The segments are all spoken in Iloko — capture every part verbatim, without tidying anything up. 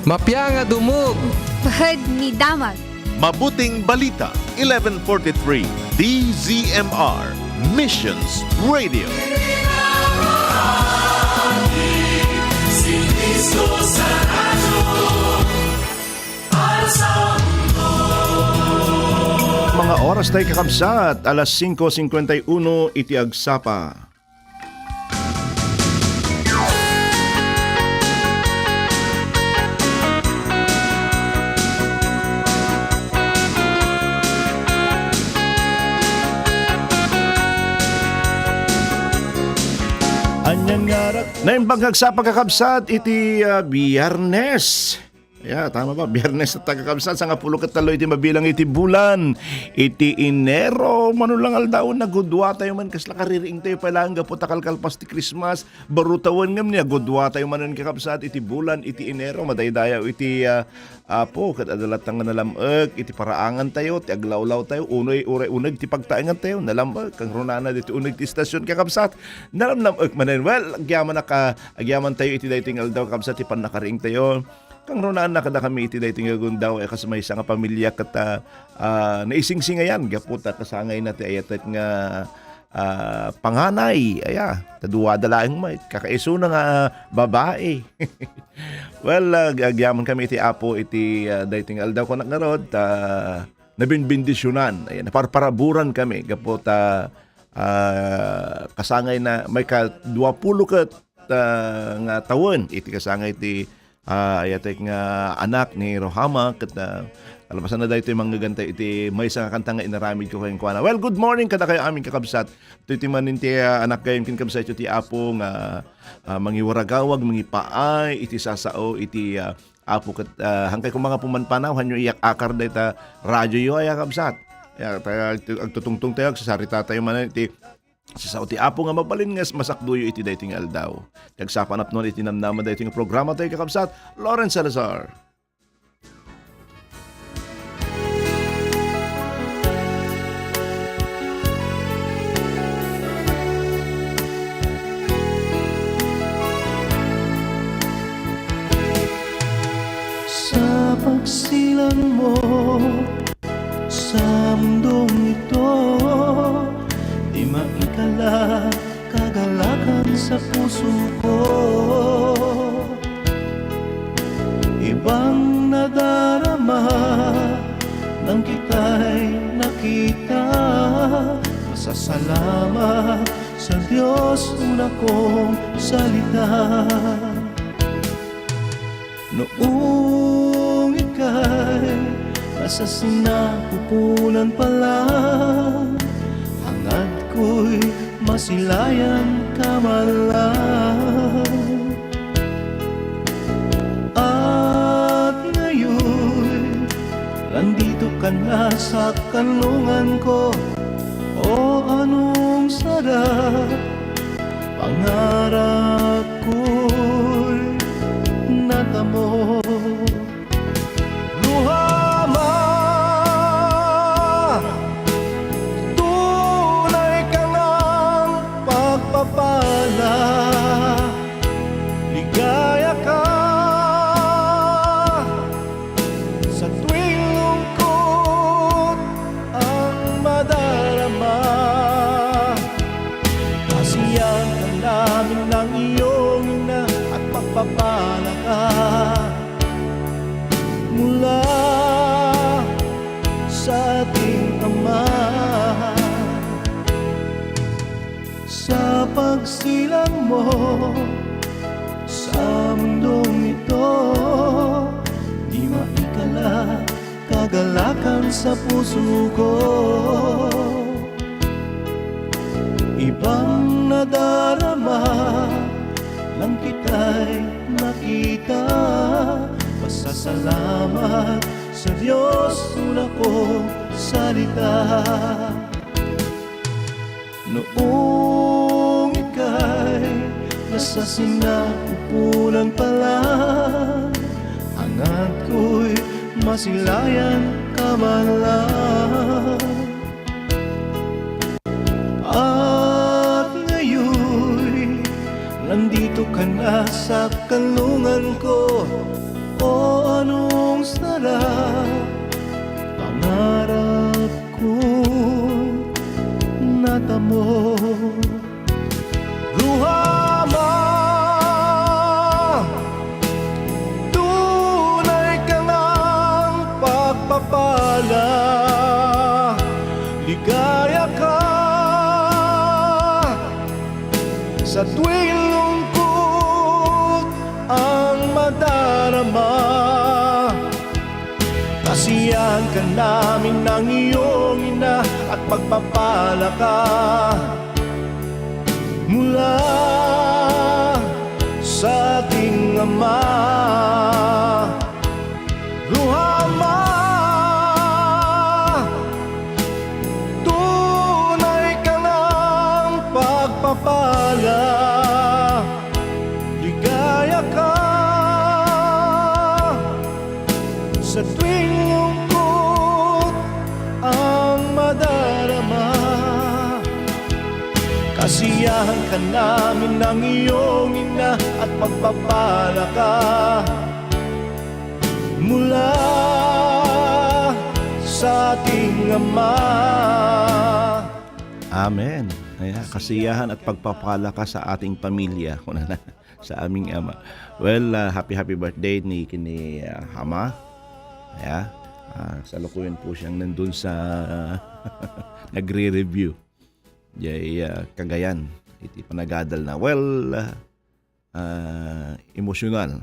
Mapia nga dumog. Pahad ni damag. Mabuting Balita, eleven forty-three, D Z M R, Missions Radio. Mga oras tayo, kakabsat, alas singko singkwenta y uno iti agsapa. Anian nga arak-, naimbag nga agsapa, kakabsat, iti, ah, Biyernes. Ya, tama ba? Biyernes ta, kakabsat, sangapulo ket tallo iti mabilang iti bulan iti Enero. Mano lang aldaw, nagudua tayo man, kasla kaririing tayo pay laeng gapu ta kalkalpas ti Christmas. Baro tawen ngem ni agudua tayo manen, kakabsat, iti bulan iti Enero. Madaydayaw iti, ah, Apo, ket adda latta nga nalam-ek iti paraangan tayo, ti aglawlaw tayo, unoy, uray uneg ti pagtaengan tayo, nalam-ek, kangrunana diti uneg ti istasyon, kakabsat. Nalamlam-ek manen. Well, agyamanak, ah, agyaman tayo iti daytoy nga aldaw, kakabsat, ti pannakariing tayo. Kangrunaan na kadakami iti daytoy nga gundaw, eh, kas maysa nga pamilia ket, ah, ah, naisingsingayna gapu ta kasangayna ti ayatek nga, ah, panganay, aya, ta duada laeng met, kakaisuna nga babai. Well, ah, ag-, agyaman kami iti Apo iti, ah, daytoy nga aldaw, kunak ngarud, ta nabinbindisionan, ayan, naparparaburan kami gapu ta, ah, kasangayna, maikaduapulo ket ah, nga tawen iti kasangay ti, ah, ayatek nga anak ni Ruhama, ket, ah, kalpasanna daytoy, mangngegantay iti maysa nga kanta nga inaramidko kenkuana. Well, good morning kadakayo amin, kakabsat. Itoy ti manen ti, ah, anak gayam ken kabsatyo ti Apo nga, ah, mangiwaragawag, mangipaay iti sasao iti, ah, Apo ket, ah, hankay koma nga pumanpanaw, hanyo iyak-akar dayta radioyo, aya, kabsat. Ya, ta-, agtutungtong tayo, agsasarita tayo manen iti sasao ti Apo nga mabalin nga masakdoyo iti daytoy nga aldaw. Ti agsapa a napnoan iti namnama daytoy nga programa tayo, kakabsat, Lawrence Salazar. Sa pagsilang mo, sa mundong ito, di maikala kagalakan sa puso ko. Ibang nadarama nang kita'y nakita. Masasalamat sa Diyos, una kong salita. Noong ika'y nasa sinapupunan pa lang, hangad ko'y masilayan ka man lang. At ngayon, nandito ka na sa kanlungan ko. O, anong sarap, pangarap ko'y natamo. Ruhama, tunay ka ngang pagpapala. Ligaya ka sa tuwing lungkot ang madarama. Kasiyahan ka namin ng iyong ina at pagpapala ka mula sa ating Ama. Sa pagsilang mo sa mundong ito, di maikala kagalakan sa puso ko. Ibang nadarama nang kita'y nakita. Pasasalamat sa Diyos, una kong salita. Noong ika'y nasa sinapupunan pa lang, hangad ko'y masilayan ka man lang. At ngayon, nandito ka na sa kanlungan ko. O, anong sarap, pangarap ko natamo. Ruhama, tunay ka ngang pagpapala, ligaya ka sa tuwing lungkot ang madarama. Kasiyahan ka namin ng iyong ina at pagpapala ka mula sa ating Ama. Ruhama, tunay ka ngang pagpapala, ligaya ka sa tuwing lungkot ang madarama. Kasiyahan ka namin ng iyong ina at pagpapala ka mula sa ating Ama. Amen. Kaya kasiyahan at pagpapala ka sa ating pamilya, kunana, sa aming Ama. Well, ah, happy, happy birthday ni, kini, ah, Ama. Kaya, ah, salukuyan po siyang nandun sa nagre-review. Jay, ah, Cagayan, iti panagadal na. Well, ah, ah, emosyonal.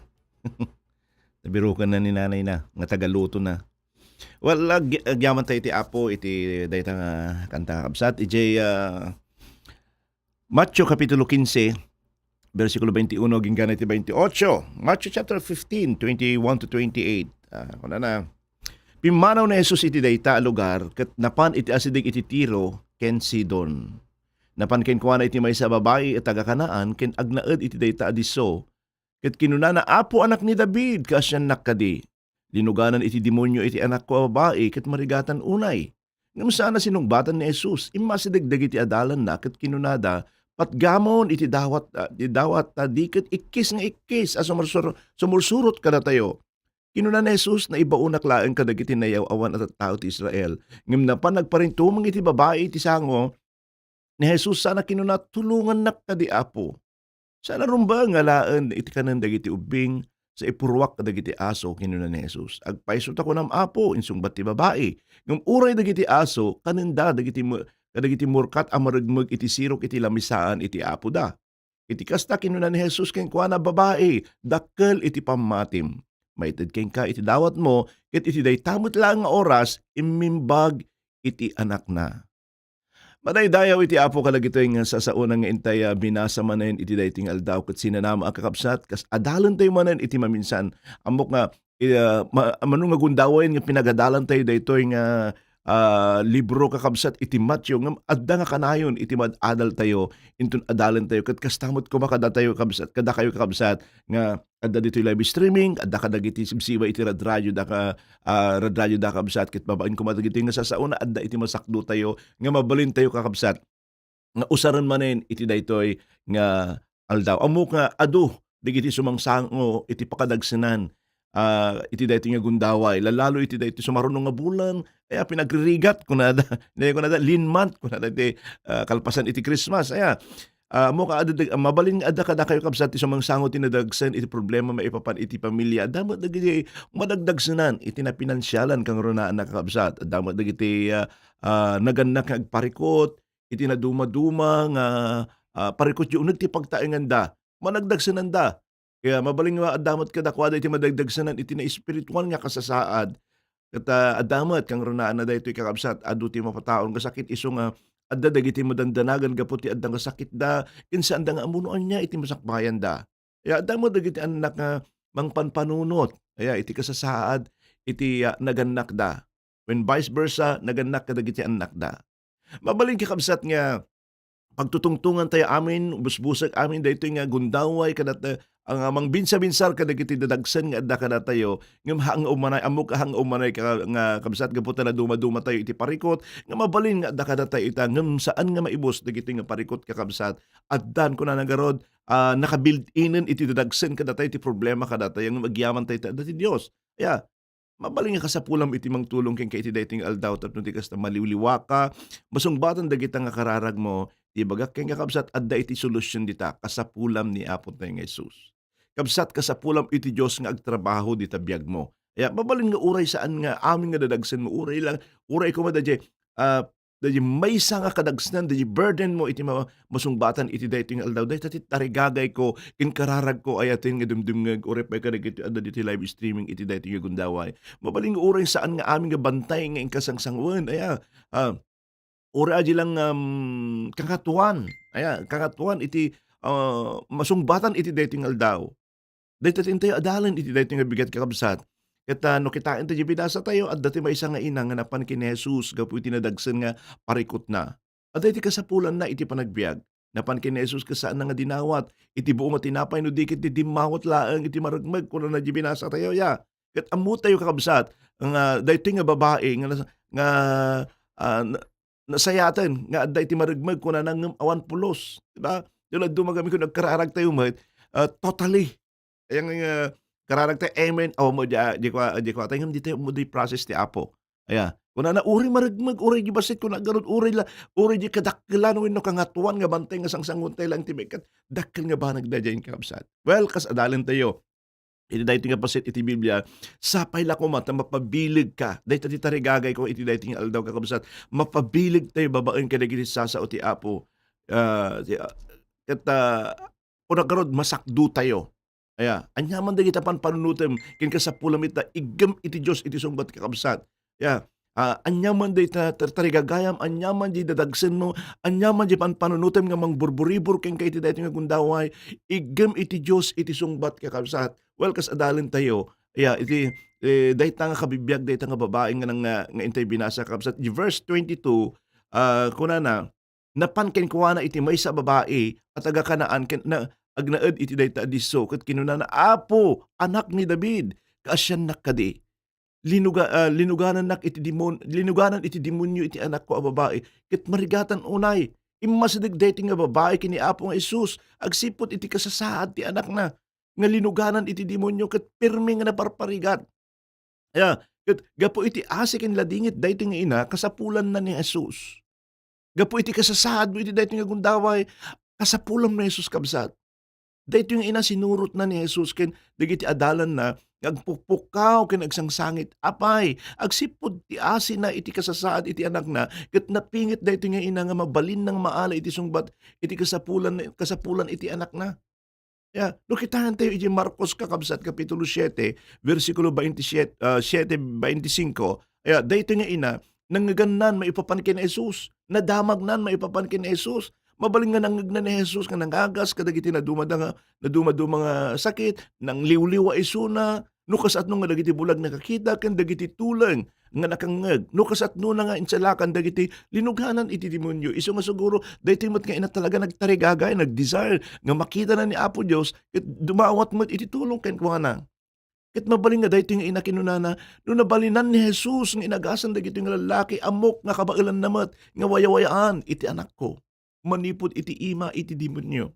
Nabirukan na ni nanay na, nga tagaluto na. Well, ag-, agyaman tayo iti Apo, iti dayta nga kanta, kabsat. Ijay, ah, Mateo Kapitulo quince, bersikulo twenty-uno, agingga iti twenty-ocho. Matthew chapter fifteen, twenty-one to twenty-eight. Ah, kunana, pimmanaw ni Jesus iti dayta a lugar, ket napan iti asideg iti Tiro ken Sidon. Napan kenkuana iti maysa a babai a taga-Canaan ken agnaed iti dayta a disso, ket kinunana, "Apo, Anak ni David, kaasiannak kadi. Linuganan iti demonio iti anakko a babai ket marigatan unay." Ngem saan a sinungbatan ni Jesus. Immasideg dagiti adalanna ket kinunada, "Patgamon iti dawat, ah, iti dawat ta di ket ikkis nga ikkis a sumursur-, sumursurot kadatayo." Kinuna ni Jesus, "Naibaonak laeng kadagiti nayaw-awan a tattao ti Israel." Ngem napan nagparintumeng iti babai iti sango ni Jesus sana kinuna, "Tulongannak kadi, Apo. Sana rumbeng nga alaen iti kanen dagiti ubbing sa ipurruak kadagiti aso," kinuna ni Jesus. "Agpayso ta kunam, Apo," insungbat ti babai. "Ngem uray dagiti aso, kanenda dagiti mu-, kadagiti murkat a marugmeg iti sirok iti lamisaan iti apoda." Iti kasta, kinuna ni Jesus kenkuana, "Babai, dakkel iti pammatim. Maited kenka iti dawatmo, ket iti dayta met laeng nga oras, immimbag iti anakna." Madaydayaw iti Apo kadagitoy nga sasaona nga intay, ah, binasa manen iti daytoy nga aldaw ket sinanama a kakabsat, kas adalentayo manen iti maminsan. Ammok nga, eh, ah, ma-, mano nga gundawayen nga pinagadalantayo daytoy nga, ah, libro, kakabsat, iti Mateo, ngem adda nga kanayon iti maad-adaltayo, inton adalentayo. Ket kasta met koma kadatayo, kabsat, kadakayo, kakabsat, nga adda ditoy live streaming, adda kadagiti sibsiba iti radradioda ka, ah, radradioda, kabsat, ket babaen koma dagitoy nga sasaona, adda iti masakdotayo nga mabalintayo, kakabsat, nga usaren manen iti daytoy nga aldaw. Ammok nga adu dagiti sumangsango iti pakadagsenan, ah, iti daytoy nga gundaway, lalalo iti daytoy sumaruno nga bulan, aya pinagririgat, kunada, ne, kunada, lean month, kunada iti, ah, kalpasan iti Christmas, aya. Ah, ammok nga adu dag-, mabalin nga adda kadakayo, kabsat, ti sumangsango ti nadagsen iti problema maipapan iti pamilya. Adda met dagiti madagdagsenan iti napinansialan, kangrunaan, kakabsat. Adda met dagiti, ah, ah, nagannak nga agparikot, iti nadumaduma nga, ah, parikutyo uneg ti pagtaenganda, managdagsenanda. Kaya mabalin nga adda met kadakuada iti madagdagsenan iti naespirituan nga kasasaad. Ket, ah, adda met, kangrunaanna daytoy, kakabsat, adu ti mapataon nga sakit isu nga adda dagiti madandanagan gapu ti adda nga sakitda, ken saanda nga ammo no ania iti masakbayanda. Ya, adda met dagiti annak nga mangpanpanunot, aya, iti kasasaad iti, ah, nagannakda. When vice versa, nagannak kadagiti annakda. Mabalin, kakabsat, nga pagtutungtongan tayo amin, busbusek amin daytoy nga gundaway kadata, nga mangbinsabinsar kadagiti dadagsen nga adda kadatayo, ngem haan nga umanay, ammok a haan nga umanay ka, nga kabsat, gapu ta nadumadumatayo iti parikut, nga mabalin nga adda kadatayo ita, ngem saan nga maibus dagiti nga parikut, kakabsat. Addan, kunana ngarud, ah, naka-built-inen iti dadagsen kadatayo ti problema kadatayo, ngem agyamantay ita adda ti Dios. Aya, mabalin nga kasapulam iti mangtulong kenka iti daytoy nga aldaw tapno di kasta maliwliwaka, masungbatan dagita nga kararagmo, ti ibagak kenka, kabsat, adda iti solusyon dita, kasapulam ni Apotayo nga Jesus. Kabsat, kasapulam iti Dios nga agtrabaho dita biagmo. Aya, mabalin nga uray saan nga amin nga dadagsenmo, uray lang, uray koma daydiay, ah, daydiay maysa nga kadagsnan, daydiay burden mo iti ma-, masungbatan iti daytoy nga aldaw. Dayta ti tarigagayko ken kararagko, ayaten nga dumdumngeg, uray pay kadagiti adda diti live streaming iti daytoy nga gundaway. Mabalin nga uray saan nga amin nga bantay nga inkasangsangoen, aya, ah, uray adi lang, um, kangatuan, aya, kangatuan iti, ah, masungbatan iti daytoy nga aldaw. Dayta ti intayo adalen iti daytoy nga bigat, kakabsat. Ket, ah, no kitaen ti binasatayo, adda ti maysa nga ina nga napan ken ni Jesus gapu iti nadagsen nga parikutna. Adda iti kasapulanna iti panagbiag. Napan ken ni Jesus ket saanna nga dinawat iti buo nga tinapay no di ket ti dimmawat laeng iti maragmeg, kunana ti binasatayo, ya. Ket ammotayo, kakabsat, nga daytoy nga babai nga nas-, nga, ah, na-, nasayaten nga adda iti maragmeg, kunana ngem awan pulos, di ba? Dadduma kami ken agkararagtayo met, ah, totally. Aya nga, nga kararagtayo, amen. Awan met diay, diay kua-, diay kuatayo, ngem ditayo ammo diay process ti Apo. Aya, kunana, uray maragmeg, uray diay bassit, kuna garud, uray la, uray diay kadakkelan wenno kangatuan nga bantay nga sangsangoentayo laeng ti maikkat, dakkel nga banag daydiay, kakabsat. Well, kas adalentayo iti daytoy nga bassit iti Biblia, sapay la koma ta mapabilegka. Dayta ti tarigagayko iti daytoy nga aldaw, kakabsat. Mapabilegtayo babaen kadagiti sasao ti Apo. Ah, ti, ah, ket, ah, kuna garud, masakdotayo. Aya, aniaman dagita panpanunotem ken kasapulam ita, iggem iti Dios iti sungbat, kakabsat. Ya, ah, aniaman dayta tar-, tarigagayam, aniaman diay dadagsenmo, aniaman diay panpanunotem nga mangburburibor kenka iti daytoy nga gundaway, iggem iti Dios iti sungbat, kakabsat. Well, kas adalentayo, ya, iti, eh, dayta nga kabibiag dayta nga babai nga nang-, nga, nga intay binasa, kakabsat. Di verse twenty-two, ah, kunana, napan kenkuana iti maysa a babai a taga-Canaan ken na-, agnaed iti dayta a disso, ket kinunana, "Apo, Anak ni David, kaasiannak kadi. Linuga-, ah, linuganannak iti demon-, linuganan iti demonio iti anakko a babai, ket marigatan unay." Immasideg daytoy nga babai ken ni Apo nga Jesus agsipud iti kasasaad ti anakna nga linuganan iti demonio ket pirmi nga naparparigat. Ya, ket gapu iti asi ken ladingit daytoy nga ina, kasapulanna ni Jesus. Gapu iti kasasaadmo iti daytoy nga gundaway, kasapulam ni Jesus, kabsat. Daytoy nga ina, sinurotna ni Jesus ken dagiti adalanna nga agpukpukkaw ken agsangsangit. Apay, agsipud ti asina iti kasasaad iti anakna, ket napingit daytoy nga ina nga mabalinna nga maala iti sungbat iti kasapulan, kasapulan iti anakna. Ya, no kitaentayo iti Marcos, kakabsat, Kapitulo siete, bersikulo twenty-seven, ah, siete veinticinco, ya, daytoy nga ina, nangngegannan maipapan ken Jesus, nadamagnan maipapan ken Jesus. Mabalin nga nangngegna ni Jesus nga nangagas kadagiti nadumada nga, nadumaduma nga sakit, nangliwliwa isuna, no kasatno nga dagiti bulag nakakita ken dagiti tuleng nga nakangngeg, no kasatnona nga insalakan dagiti linuganan iti demonio. Isu nga siguro, daytoy met nga ina talaga nagtarigagay, nagdesire nga makitana ni Apo Dios, ket dumawat met iti tulong kenkuana. Ket mabalin nga daytoy nga ina kinunana, no nabalinan ni Jesus nga inagasan dagitoy nga lallaki, ammok nga kabaelanna met nga wayawayaan iti anakko manipud iti ima iti demonio.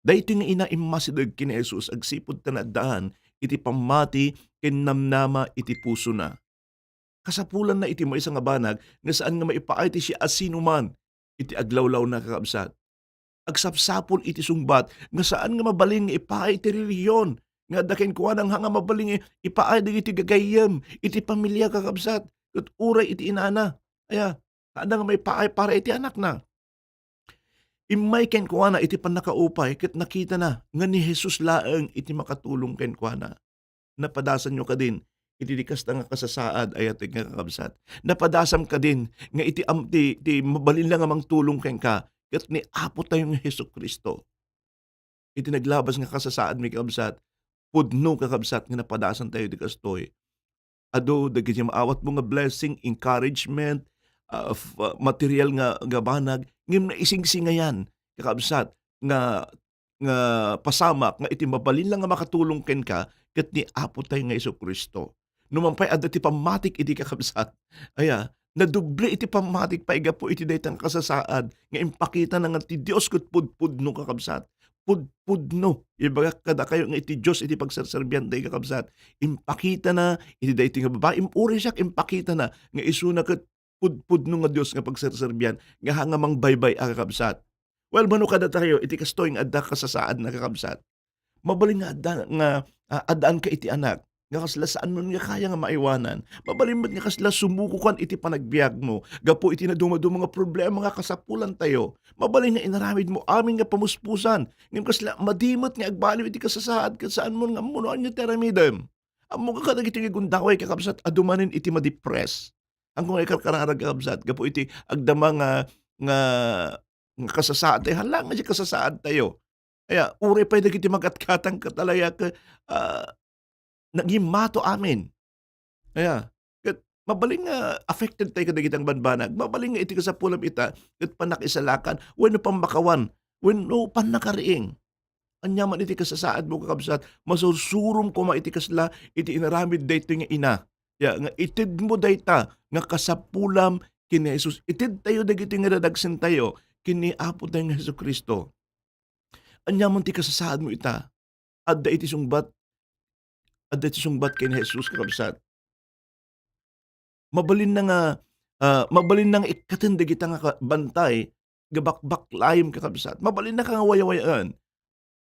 Daytoy nga ina immasideg ken ni Jesus agsipud ta naaddaan iti pammati ken namnama iti pusona. Kasapulanna iti maysa nga banag nga saan nga maipaay ti siasinoman iti aglawlawna, kakabsat. Agsapsapul iti sungbat nga saan nga mabalin nga ipaay ti relihiyon nga adda kenkuana, nga mabalin nga ipaay dagiti gagayyem iti pamilia, kakabsat, ket uray iti inana. Aya, adda nga maipaay para iti anakna. Immay kenkuana iti pannakaupay ket nakitana nga ni Jesus laeng iti makatulong kenkuana. Napadasanyo kadin iti di kasta nga kasasaad, ayatek nga kakabsat? Napadasam kadin nga iti am-, ti, ti mabalin la nga mangtulong kenka ket ni Apotayo nga Jesu-Cristo? Iti naglabas nga kasasaadmi, kakabsat, pudno, kakabsat, nga napadasantayo iti kastoy. Adu dagiti maawatmo nga blessing, encouragement, ah, f-, ah, material nga, nga banag, ngem naisingsingayan, kakabsat, nga, nga pasamak nga iti mabalin la nga makatulong kenka ket ni Apo tayo nga Jesu-Cristo. Numan pay adda ti pammatik idi, kakabsat. Aya, nadoble iti pammatik pay gapu iti dayta nga kasasaad nga impakitana nga ti Dios ket pudpudno, kakabsat. Pudpudno. Ibagak kadakayo nga iti Dios iti pagserserbian tayo, kakabsat. Impakitana iti daytoy nga babai, im-, uray siak, impakitana nga isuna ket pudpudno nga Dios nga pagserserbian nga ha nga mangbaybay a, kakabsat. Well, mano kadatayo iti kastoy nga adda kasasaadna, kakabsat? Mabalin nga adda nga, ah, addaanka iti anak nga kasla saannon nga kaya nga maiwanan. Mabalin met nga kasla sumukokan iti panagbiagmo gapu iti nadumaduma nga problema nga kasapulantayo. Mabalin nga inaramidmo amin nga pamuspusan. Ngem kasla madi met nga agbaliw iti kasasaad ket saanmo nga ammo no ania ti aramidem. Ammo ka kadagitoy nga gundaway, kakabsat, a dumanen iti madepress. Ammo nga ikarkararag, kakabsat, gapu iti agdama nga, nga, nga kasasaadtayo. Hala nga diay kasasaadtayo. Aya, uray pay dagiti magatgatang ket alaya ket, ah, nagimmato amin. Aya, ket mabalin nga affected tayo kadagiti bambanag. Mabalin nga iti kasapulam ita ket pannakisalakan wenno pammakawan wenno pannakariing. Ania man iti kasasaadmo, kakabsat, masursurom koma iti kasla iti inaramid daytoy nga ina. Ya, nga itedmo dayta nga kasapulam ken ni Jesus. Itedtayo dagitoy nga dadagsentayo ken ni Apo tayo nga Jesu-Cristo. Ania man ti kasasaadmo ita? Adda iti sungbat, adda iti sungbat ken ni Jesus, kakabsat. Mabalinna nga, ah, mabalinna nga ikkaten dagita nga ka-, bantay nga bakbaklaim, kakabsat. Mabalinna ka nga wayawayaen.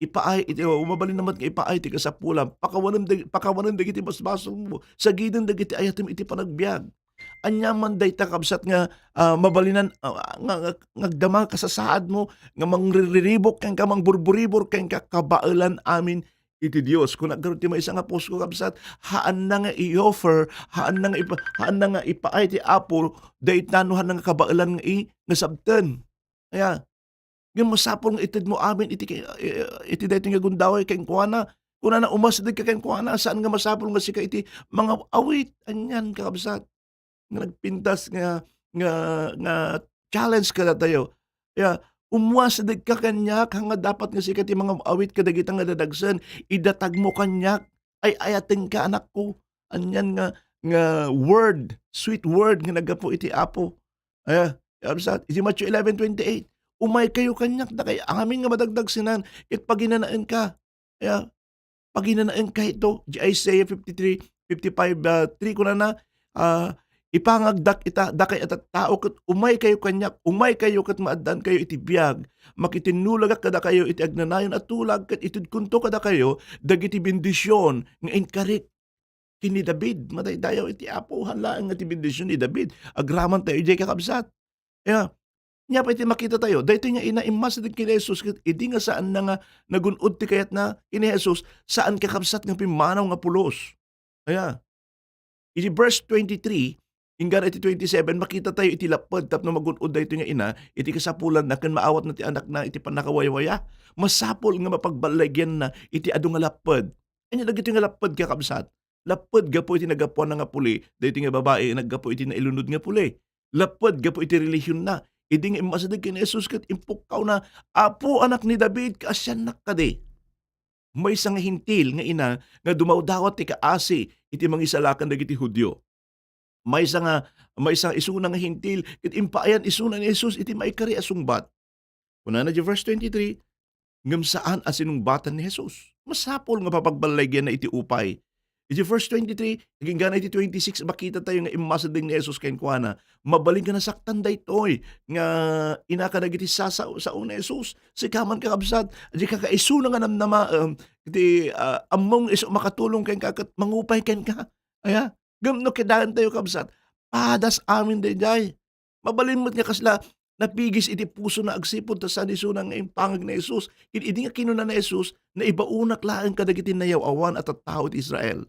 Ipaay iti, o mabalinna met nga ipaay ti kasapulam. Pakawanem dag-, pakawanem dagiti basbasolmo. Sagiden dagiti ayatem iti panagbiag. Ania man dayta, kabsat, nga, ah, mabalinan, ah, nga, nga, nga agdama nga kasasaadmo, nga mangririribok kenka, mangburburibor kenka, kabaelan amin iti Dios. Kuna garud ti maysa nga post ko, kabsat, haanna nga i-offer, haanna nga ipa-, haanna nga ipaay ti Apo dayta no haanna nga kabaelan nga i-, nga sabten. Aya, ngem masapul nga itedmo amin iti ki-, iti daytoy nga gundaway kenkuana. Kunana, umasidegka kenkuana, saan nga masapul nga sika iti mangawawit. Anian, kakabsat, nga nagpintas nga, nga, nga challenge kadatayo. Ya, umasidegka kaniak, nga dapat nga sika ti mangawawit kadagita nga dadagsen. Idatagmo kaniak, ay-ayatenka, anakko. Anian nga, nga word, sweet word nga naggapu iti Apo. Aya, kabsat, iti Matthew eleven twenty-eight, "Umaykayo kaniak, dakay amin nga madagdagsenan, ket paginanaenka." Aya, paginanaenka ito, di Isaiah fifty-three, fifty-five, ah, three, kunana, ah, "Ipangagdak ita, dakay a tattao, ket umaykayo kaniak, umaykayo ket maaddaankayo iti biag. Makitinnulagak kadakayo iti agnanayon a tulag, ket itedkonto kadakayo dagiti bendision nga inkarik ken ni David." Madaydayaw iti Apo, haan laeng nga ti bendision ni David. Agraman tayo idiay, kakabsat. Ya, nia pay ti makita tayo, daytoy nga ina immasideg ken ni Jesus, ket idi nga saanna nga nagun-od ti kayatna ken ni Jesus, saan, kakabsat, nga pimmanaw nga pulos. Aya, iti verse twenty-three, inggana iti twenty-seven, makita tayo iti lapped tapno magun-od daytoy nga ina iti kasapulanna ken maawatna ti anakna iti pannakawaywaya. Masapul nga mapagballagianna iti adu nga lapped. Ania dagitoy nga lapped, kakabsat? Lapped gapu iti naggapuanna nga puli, daytoy nga babai naggapu iti nailunod nga puli. Lapped gapu iti relihionna. Idi nga immasideg ken ni Jesus ket impukkawna, "Apo, Anak ni David, kaasiannak kadi." Maysa nga Hentil nga ina nga dumawdawat ti kaasi iti mangisalakan dagiti Judio. Maysa nga, maysa nga isuna nga Hentil ket impaayan isuna ni Jesus iti maikari a sungbat. Kunana iti verse twenty-three, ngem saan a sinungbatan ni Jesus. Masapul nga papagballagianna iti upay. Iti verse twenty-three, agingga iti twenty-six, makita tayo nga immasideg ni Jesus kenkuana. Mabalin nga nasaktan daytoy nga ina kadagiti sasao-sao ni Jesus. Sika man, kakabsat, di ka kaisuna nga namnamaem, ti, ah, ammom nga isu makatulong kenka ket mangupay kenka. Aya, ngem no kidaentayo, kabsat, padas amin daydiay. Mabalin met nga kasla napigis iti pusona agsipud ta saan isuna nga impangag ni Jesus. Ket idi nga kinuna ni Jesus, "Naibaonak laeng kadagiti nayaw-awan a tattao ti Israel."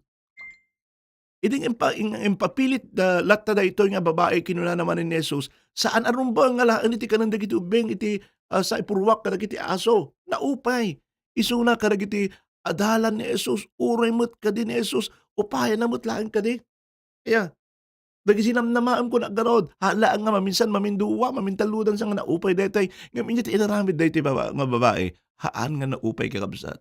Idi nga impa-, in-, impapilit da, latta daytoy nga babai, kinunana manen ni Jesus, "Saan a rumbeng nga laeng iti kanen dagiti ubbing iti, ah, saipurruak kadagiti aso." Naupay. Isuna kadagiti adalan ni Jesus, uray met kadi ni Jesus, upayanna met laeng kadi. Aya, Dagiti namnamaem, kuna garud, haan laeng nga maminsan, mamindua, mamintalludan sa nga naupay daytoy. Ngem idiay inaramid daytoy baba-, nga babai, haan nga naupay, kakabsat.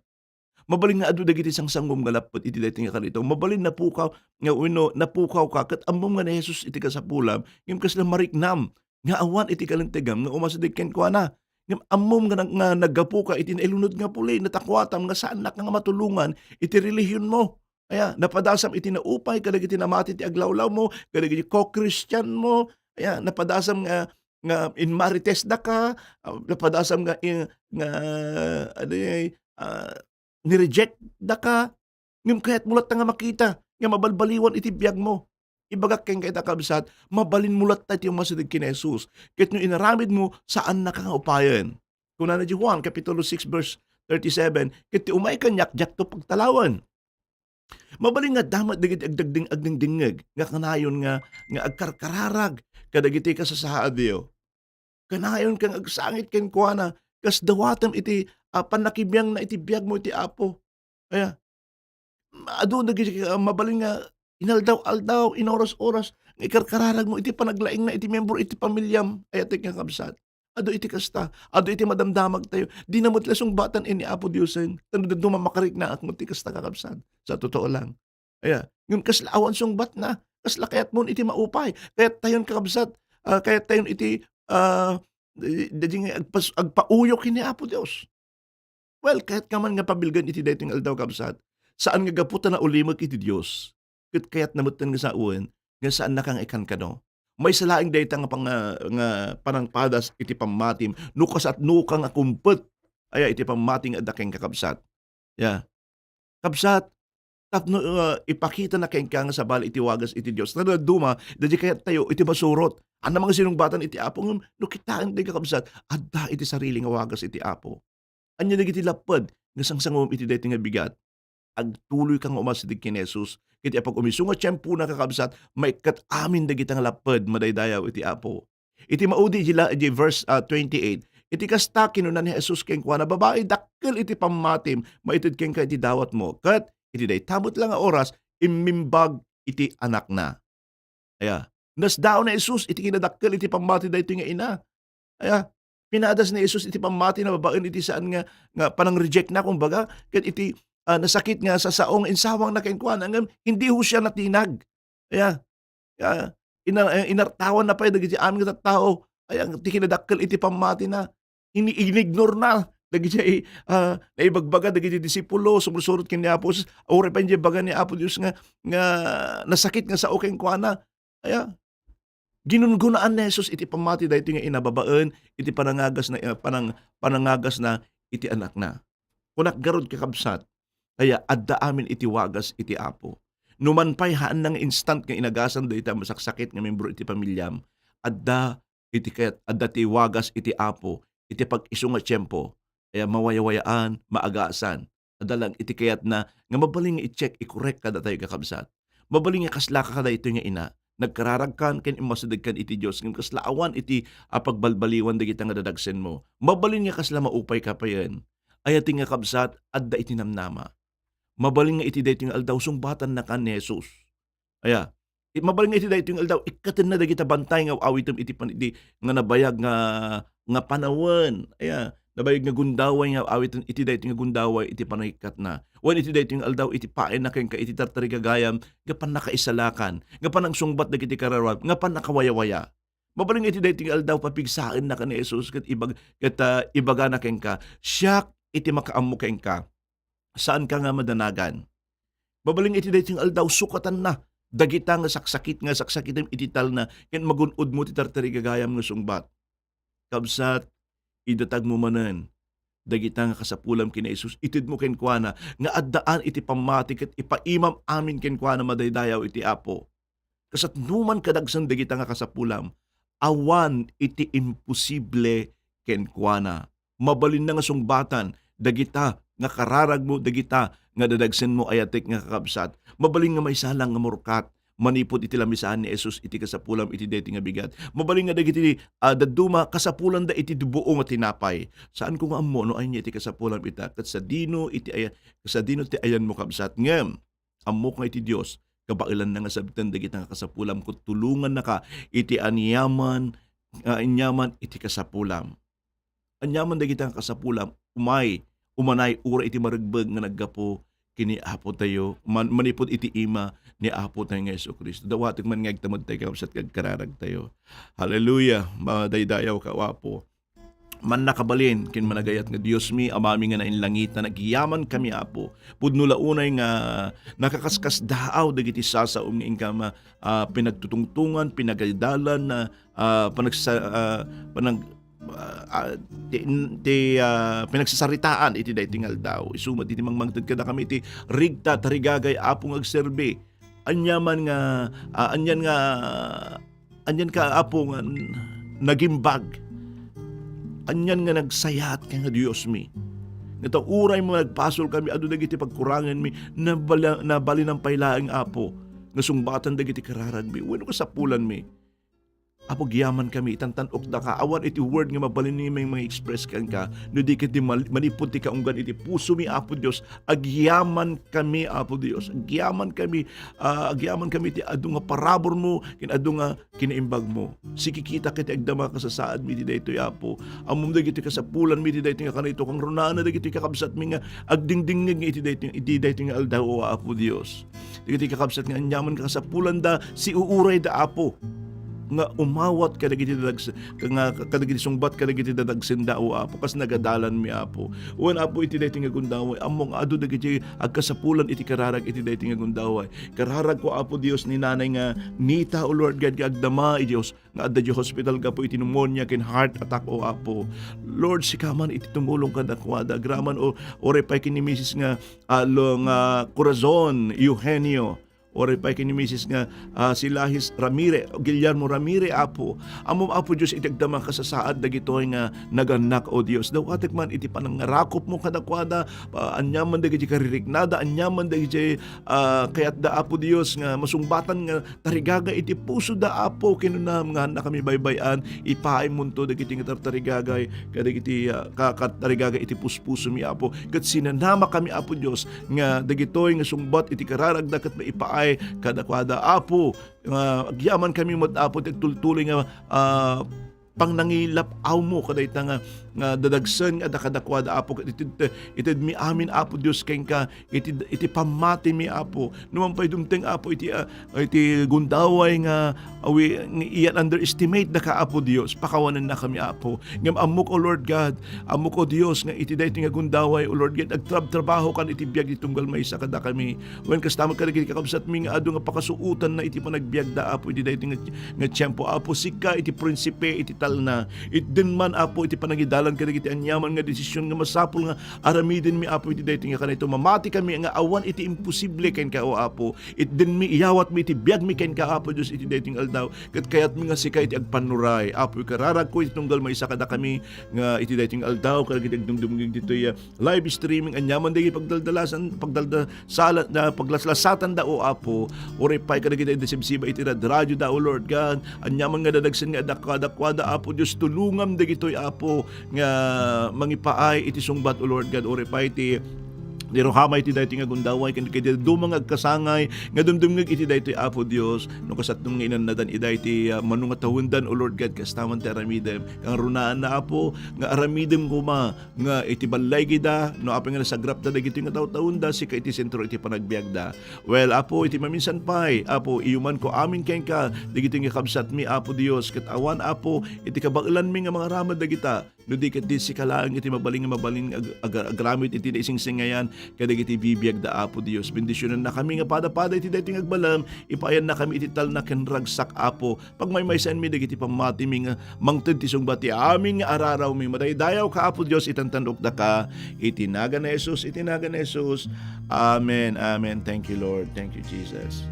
Mabalin nga adu dagiti sangsangom nga lapped iti daytoy nga karritao. Mabalin napukaw nga wenno napukawka ket ammom nga ni Jesus iti kasapulam, ngem kasla mariknam nga awan iti kalintegam nga umasideg kenkuana. Ngem ammom nga nag-, nga naggapuka iti nailunod nga puli, natakuatam nga saannaka nga matulongan iti relihionmo. Aya, napadasam iti naupay kadagiti namati ti aglawlawmo, kadagiti ko-Christianmo. Aya, napadasam nga, nga inmaritesdaka, ah, napadasam nga in-, nga, ano, eh, ah, ni-reject daka, ngem kayatmo latta nga makita nga mabalbaliwan iti biagmo. Ibagak kenka ita, kabsat, mabalinmo latta ti umasideg ken ni Jesus. Ket no inaramidmo, saannaka nga upayen. Kunana di Juan, Kapitulo six, verse thirty-seven, "Ket ti umay kaniak, diakto pagtalawen." Mabalin nga adda met dagiti agdagding-, agdingdingngeg nga kanayon nga, nga agkarkararag kadagiti kasasaadyo. Kanayon kang agsangit kenkuana, kas dawatem iti, ah, pannakibiangna iti biagmo iti Apo. Aya, adu dagiti, ah, mabalin nga inaldaw-aldaw, inoras-oras nga ikarkararagmo iti panaglaingna iti miyembro iti pamiliam, ayatek nga kabsat. Adu iti kasta, adu iti madamdamagtayo. Dina met la sungbatan ni Apo Diosen. Tano dadduma makariknaak met ti kasta, kakabsat. Sa totoo lang. Aya, ngem kasla awan sungbatna, kasla kayatmon iti maupay. Kayattayon, kakabsat, ah, kayattayon iti, ah, di, di, di nga agpas-, agpauyok ken ni Apo Dios. Well, kayatkaman nga pabilgen iti daytoy nga aldaw, kabsat. Saan nga gapu ta naulimek iti Dios, ket kayatna metten nga sawen nga saannaka nga ikankano. Maysa laeng dayta nga pang-, nga panangpadas iti pammatim no kasatnoka nga kumpet aya iti pammati nga adda kenka, kabsat. Ya. Kabsat, tapno, ah, ipakitana kenka nga sabali iti wagas iti Dios. Ta dadduma, daydi kayattayo iti masurot. Ania nga sinungbatan iti Apo, ngem no kitaentayo, kakabsat, adda iti sarili nga wagas iti Apo. Ania dagiti lapped nga sangsangom iti daytoy nga bigat? Agtuloyka nga umasideg ken ni Jesus. Ket iti pag-umiso nga tiempona, kakabsat, maikkat amin dagita nga lapped madaydayaw iti Apo. Iti maudi, iti la-, iti verse, ah, twenty-eight, iti kasta, kinuna ni Jesus kenkuana, "Babai, dakkel iti pammatim, maited kenka iti dawatmo." Ket iti dayta met la nga oras, immimbag iti anakna. Aya, nasdaaw ni Jesus iti kinadakkel iti pammati daytoy nga ina. Aya, pinadas ni Jesus iti pammati na babaen iti saan nga, nga panang-reject na, kumbaga, ket iti, ah, nasakit nga sa sao nga insawang na kenkuana, ngem hindi ho siya natinag. Aya, ah, ina-, eh, inartawan na pay dagiti amin nga tattao. Aya, ti kinadakkel iti pammati na. Ini-, inignore na dagiti, ah, naibagbaga dagiti disipulo, sumursurot ken ni Apo Jesus, uray pay ibaga ni Apo Dios nga, nga nasakit nga sao kenkuana. Aya, ginungunaan ni Jesus iti pammati daytoy nga ina babaen iti panangagas na, eh, panang-, panangagas na iti anakna. Kunak garud, kakabsat, aya, adda amin iti wagas iti Apo. Numan pay haanna nga instant nga inagasan dayta masaksakit nga membro iti pamiliam, adda iti kayat, adda ti wagas iti Apo iti pag-isu nga tiempo, aya, mawayawayaan, maagasan. Adda lang iti kayatna nga mabalin nga i-check, i-correct kadatayo, kakabsat. Mabalin nga kaslaka kadaytoy nga ina, nagkararagkan ken immasidegkan iti Dios, ngem kasla awan iti, ah, pagbalbaliwan dagita nga dadagsenmo. Mabalin nga kasla maupayka payen. Ayatek nga kabsat, adda iti namnama. Mabalin nga iti daytoy nga aldaw, sungbatannaka ni Jesus. Aya, i-, mabalin nga iti daytoy nga aldaw, ikkatenna dagita bantay nga aw-awitem iti pan-, iti nga nabayag nga, nga panawen. Aya, nabayag nga gundaway nga aw-awiten iti daytoy nga gundaway iti panangikkatna. Wen iti daytoy nga aldaw, iti paayna kenka iti tartarigagayam nga pannakaisalakan, nga panangsungbat dagiti kararuam, nga pannakawayawaya. Mabalin nga iti daytoy nga aldaw, papigsaennaka ni Jesus ket ibag-, ket, ah, ibagana kenka, "Siak iti makaammo kenka. Saanka nga madanagan." Mabalin nga iti daytoy nga aldaw, sukatanna dagita nga saksakit, nga saksakitem iti talna, ken magun-odmo ti tartarigagayam nga sungbat. Kabsat, idatagmo manen dagita nga kasapulam ken ni Jesus, itedmo kenkuana nga addaan iti pammati ket ipaimam amin kenkuana madaydayaw iti Apo. Kasatnoman kadagsen dagita nga kasapulam, awan iti imposible kenkuana. Mabalinna nga sungbatan dagita nga kararagmo, dagita nga dadagsenmo, ayatek nga kakabsat. Mabalin nga maysa lang nga murkat manipud iti lamisaan ni Jesus iti kasapulam iti daytoy nga bigat. Mabalin nga dagiti, ah, dadduma, kasapulanda iti buo nga tinapay. Saanko nga ammo no ania iti kasapulam ita, ket sadino iti aya-, sadino ti ayanmo, kabsat. Ngem, ammok nga iti Dios, kabaelanna nga sabten dagita nga kasapulam, ket tulongannaka iti aniaman, ah, aniaman iti kasapulam. Aniaman dagita nga kasapulam, umay, umanay, uray iti maregbeg nga naggapu ken ni Apo tayo, man-, manipud iti ima ni Apo tayo nga Jesu-Cristo. Dawatek man nga agtamedtayo, kakabsat, nga agkararagtayo. Hallelujah! Madaydayaw ka, O Apo. Mannakabalin ken managayat nga Diosmi, Amami nga nainlangitan, agyamankami, Apo. Pudno la unay nga nakakaskasdaaw dagiti sasaom nga inkam, ah, pinagtutungtongan, pinagaydalan, ah, ah, panagsa-, ah, panag-, ah, ah, ti, ti, ah, pinagsasaritaan iti daytoy nga aldaw. Isu met iti mangmangted kadakami iti rigta, tarigagay, Apo, nga agserbi. Aniaman nga, ah, anian nga, anian ka, Apo, nga n-, nagimbag. Anian nga nagsayaat ka nga Diosmi. Nga ta uray mo nagpasolkami, adu dagiti pagkuranganmi, nabala-, nabalin pay laeng, Apo, nga sungbatan dagiti kararagmi wenno kasapulanmi. Apo, agyamankami, itantan-okdaka, awan iti word nga mabalin nga ma-express kenka, no di ket di mal-, manipud ti kaunggan iti pusomi, Apo Dios, agyamankami, Apo Dios, agyamankami, ah, agyamankami iti adu nga paraburmo, ken adu nga kinaimbagmo. Sika kitaek ti agdama kasasaadmi iti daytoy, Apo. Ammom dagiti kasapulanmi iti daytoy nga kanito, kangrunaan dagiti kakabsatmi nga agdingdingngeg iti daytoy, iti daytoy nga aldaw, O Apo Dios. Dagiti kakabsat nga aniaman nga kasapulanda, siuurayda, Apo, nga umawat kadagiti dadags-, nga, kadagiti sungbat kadagiti dadagsenda, O Apo, kas nagadalanmi, Apo. Wen, Apo, iti daytoy nga gundaway, ammok nga adu dagiti agkasapulan iti kararag iti daytoy nga gundaway. Kararagko, Apo Dios, ni Nanay nga Nita, O Lord God, nga agdama, Dios, nga adda diay hospital gapu iti pneumonia ken heart attack, O Apo. Lord, sika man iti tumulong kadakuada. Agraman, o, uray pay ken ni Misis nga, ah, lo-, nga Corazon Eugenio. Uray pay ken ni Misis nga, ah, si Lahis Ramire, Guillermo Ramire, Apo. Ammom, Apo Dios, iti agdama kasasaad dagitoy nga nagannak, O Dios. Dawatek man iti panangarakopmo kadakuada, ah, aniaman dagiti kaririknada, aniaman dagiti, ah, kayatda, Apo Dios, nga masungbatan nga tarigaga iti pusoda, Apo, kinunam nga haannakami baybay-an, ipaaymonto dagiti nga tartarigagay kadagiti, ah, ka-, katarigaga iti puspusomi, Apo. Ket sinanamakami, Apo Dios, nga dagitoy nga sungbat iti kararagda ket maipaay kadakuada, Apo. Nga agyamankami met, Apo, ti agtultuloy nga, ah, pangnangilap-awmo kadayta nga, nga dadagsen nga adda kadakuada, Apo, ket ited-, itedmi amin, Apo Dios, kenka iti, iti pammatimi, Apo. Numan pay dumteng, Apo, iti, ah, iti gundaway nga awi-, nga iya underestimate daka, Apo Dios, pakawanennakami, Apo. Ngem ammok, O Lord God, ammok, O Dios, nga iti daytoy nga gundaway, O Lord God, agtrabtrabahokan iti biag ti tunggal maysa kadakami. Wen, kasta met kadagiti kakabsatmi nga adu nga pakasuotanna iti panagbiagda, Apo, iti daytoy nga, nga tiempo. Apo, sika iti prinsipe iti talna. Itden man, Apo, iti panangidalan kadagiti aniaman nga desisyon nga masapul nga aramidenmi, Apo, iti daytoy nga kanito. Mamati kami nga awan iti imposible kenka, O Apo. Itdenmi, iyawatmi iti biagmi kenka, Apo Dios, iti daytoy nga aldaw. Ket kayatmi nga sika iti agpannuray, Apo, ikararagko iti tunggal maysa kadakami nga iti daytoy nga aldaw, kadagiti agdumdumngeg ditoy, ah, live streaming, aniaman dagiti pagdaldalasan, pagdalda-, sala-, na paglaslasatanda, O Apo, uray pay kadagiti agsibsiba iti rad-, radioda, O Lord God, aniaman nga dadagsen nga adda kadakuada, Apo Dios, tulongam dagitoy, Apo, nga mangipaay iti sungbat, O Lord God, uray pay ti, ti ruhama iti daytoy nga gundaway, ken iti dadduma nga agkasangay nga dumdumngeg iti daytoy, Apo Dios, no kasatdom nga inannadan ida iti, ah, mano nga tawendan, O Lord God, kasta man ti aramidem. Kangrunaanna, Apo, nga aramidem koma nga iti balligida, no apay nga nasagrapda dagitoy nga taw-taonda, sika iti sentro iti panagbiagda. Well, Apo, iti maminsan pay, Apo, iyumanko amin kenka dagitoy nga kabsatmi, Apo Dios, ket awan, Apo, iti kabaelanmi nga mangaramid dagita, no di ket di sika laeng iti mabalin nga mabalin nga ag-, ag-, agraman iti naisingsingayan kadagiti bibiagda, Apo Dios. Bendisionannakami nga pada-pada iti daytoy nga agbalin, ipaayannakami iti talna ken ragsak, Apo. Pagmaymaysaenmi dagiti pammatimi nga mangted ti sungbat ti amin nga ararawmi. Madaydayaw ka, Apo Dios, itantan-okdaka iti nagan ni Jesus, iti nagan ni Jesus. Amen, amen. Thank you, Lord. Thank you, Jesus.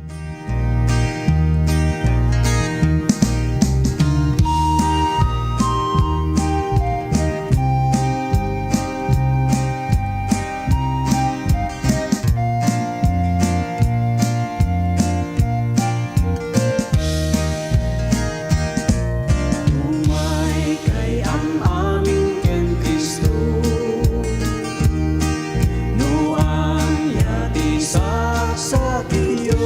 Umay kay am-amin ken Cristo, no ania ti saksakyo.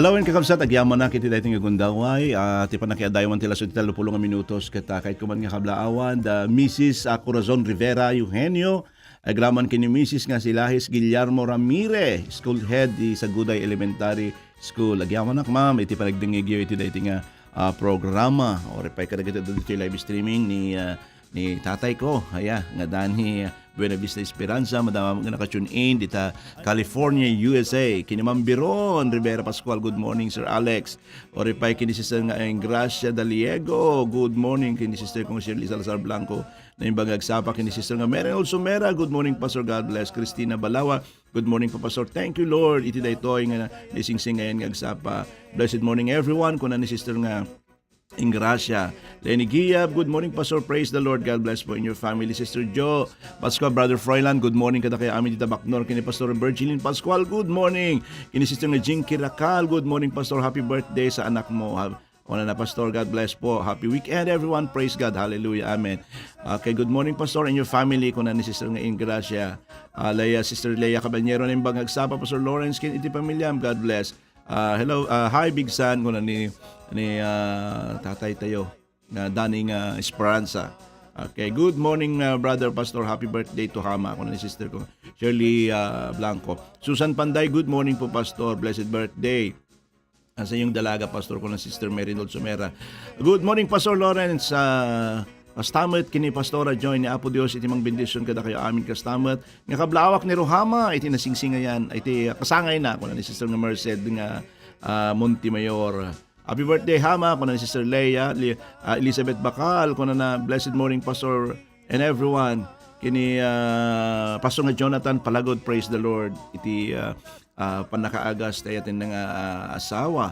Hello, and kakabsat, agyamanak iti daytoy nga gundaway. Ah, ti pannakaadaywan ti laso ti tallopulo nga minutos ket, ah, kayatko man nga kablaawan, da Missus, ah, Corazon Rivera Eugenio, agraman ken ni Missus nga si Lahis Guillermo Ramirez, school head di Saguday Elementary School. Agyamanak, ma'am, iti panagdengngegyo iti daytoy nga, ah, programa. Uray pay kadagiti adda ditoy live streaming ni, ah, ni tatay ko, aya, nga Danny Buenavista Esperanza, madama nga naka-tune in dita California, U S A. Kini Ma'am Biron Rivera Pascual, good morning, Sir Alex. Uray pay kini Sister nga Engracia Daliego, good morning. Kini Sister kong Shirley Salazar Blanco, naimbag nga agsapa. Kini Sister nga Mary Olsomera, good morning, Pastor, God bless. Christina Balawa, good morning po, Pastor. Thank you, Lord, iti daytoy nga naisingsingayan nga agsapa. Blessed morning, everyone, kuna ni Sister nga Engracia. Lenny Giab, good morning, Pastor. Praise the Lord. God bless po in your family. Sister Jo Pascual, Brother Froilan, good morning kadakayo amin dita Bacnor. Kini Pastor Virgilin Pascual, good morning. Kini Sister nga Jinky Racal, good morning, Pastor. Happy birthday sa anak mo. Ha-, Una na, Pastor, God bless po. Happy weekend, everyone. Praise God. Hallelujah. Amen. Okay, good morning, Pastor, and your family. Kuna ni Sister nga Engracia. Ah, Leia, Sister Leia Caballero, naimbag nga agsapa, Pastor Lawrence, ken iti pamilyam. God bless. Ah, hello, ah, hi, Big San, kuna ni, ni, ah, tatay tayo, nga Danny nga Esperanza. Okay, good morning, ah, Brother Pastor. Happy birthday to Hama, kuna ni Sister ko, Shirley, ah, Blanco. Susan Panday, good morning po, Pastor. Blessed birthday. Asa yung dalaga, Pastor, kuna ni Sister Mary Dulcimera. Good morning, Pastor Lawrence. Ah, kastamet, kini Pastora Joy ni Apo Dios, iti mangbendision kadakayo amin kastamet. Nga kablaawak ni Ruhama, iti nasingsingayan, iti kasangayna, kuna ni Sister nga Merced nga, ah, Montemayor. Happy birthday, Hama, kuna ni Sister Leia, Li-, ah, Elizabeth Bacal, kuna na, "Blessed morning, Pastor, and everyone." Kini, ah, Pastor nga Jonathan Palagod, praise the Lord. Iti, ah, ah, pannakaagas, tayo atin nga, ah, asawa.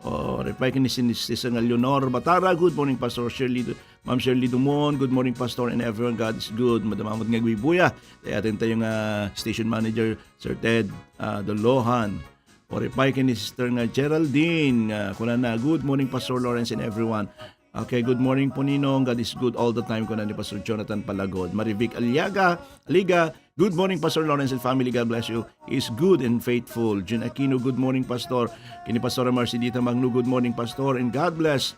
O, reply kini sin-, Sister nga Leonor Batara, "Good morning, Pastor Shirley, Ma'am Shirley Dumon. Good morning, Pastor, and everyone. God is good." Madamamot nga agbubuya. Tayo atin tayo nga station manager, Sir Ted, ah, Dolohan. O, reply kini Sister nga Geraldine, ah, kunana, "Good morning, Pastor Lawrence and everyone." Okay, good morning po, Ninong. God is good all the time, kuna ni Pastor Jonathan Palagod. Marivic Aliaga, Aliga, "Good morning, Pastor Lawrence and family. God bless you. He is good and faithful." Jun Aquino, "Good morning, Pastor." Kini Pastora Marcelita Magno, "Good morning, Pastor, and God bless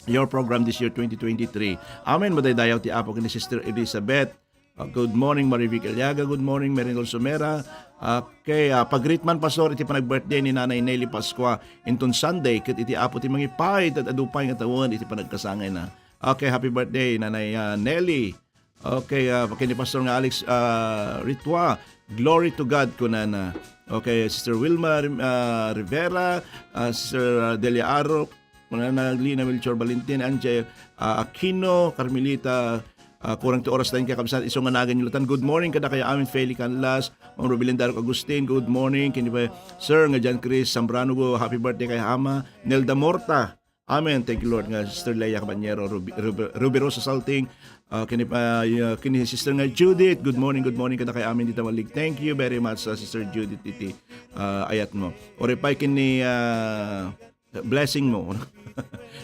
your program this year, twenty twenty-three." Amen. Madaydayaw ti Apo kini Sister Elizabeth. Uh, good morning, Marivic Aliaga. Good morning, Merinol Sumera. Okay, ah, pag-greet man, Pastor, iti panag-birthday ni Nanay Nelly Pascua inton Sunday, ket iti Apo ti mangipaay, tad adu pay nga tawen iti panagkasangayna. Okay, happy birthday, Nanay, ah, Nelly. Okay, ah, kini Pastor nga Alex, ah, Ritua, "Glory to God," kunana. Okay, Sister Wilma, ah, Rivera, ah, Sister, ah, Delia Aro, kunana, Lina Melchor Valentin, Angie, ah, Aquino, Carmelita, ah, kurang ti oras tayo, kakabsat, isu nga nagan yung lutan. Good morning, kadakayo amin, Feli Canlas, Ma'am Rubilin Darok Agustin, good morning. Kini pa, Sir, nga John Chris Zambrano, happy birthday kay Ama. Nelda Morta, amen. Thank you, Lord, nga Sister Leia Caballero, Rubi-, Rubi-, Rubirosa Salting, ah, kini pa, ah, kini Sister nga Judith, good morning, good morning, kadakayo amin dita Malig. Thank you very much, ah, Sister Judith, iti, ah, ayat mo. Oripay kini, ah, blessing mo.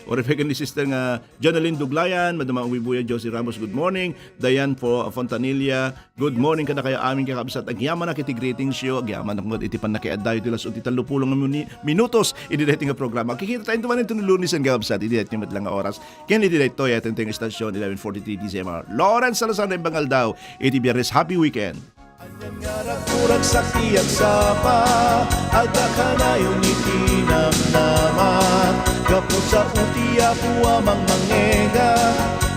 Oripay kini Sister nga Jonalyn Duglayan, Madam Wibuya, Josie Ramos, good morning. Diane Fo-, Fontanilla, good morning kadakayo amin, kakabsat. Agyamanak iti greetings yo, agyamanak met iti pannakiaddayo ti las-, iti tallopulo nga mini-, minutos iti daytoy nga programa. Kikita tayo tumanen iti Lunes nga kabsat, iti daytoy met lang nga oras. Ken iti daytoy, iti daytoy nga istasyon, eleven forty-three D Z M R. Lawrence Salazar na imbang aldaw, iti Biyernes. Happy weekend! Ania nga ragturag sakti agsapa, adda kanayon iti namnama. Gapu sa uti Apo a mangmangngega,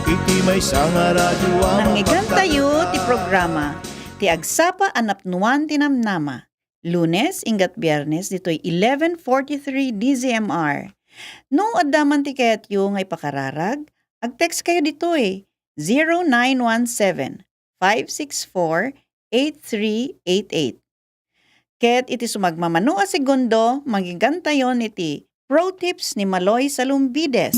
iti maysa nga radyo a Nangngegentayo ti programa, ti Agsapa a Napnuan ti Namnama, Lunes, inggat Biernes, ditoy eleven forty-three D Z M R. No adda man ti kayatyo nga ipakararag, ag-text kayo ditoy, zero nine one seven, five six four, eight three eight eight. Ket iti sumagmamano a segundo, manggegantayon iti Pro Tips ni Maloy Salumbides.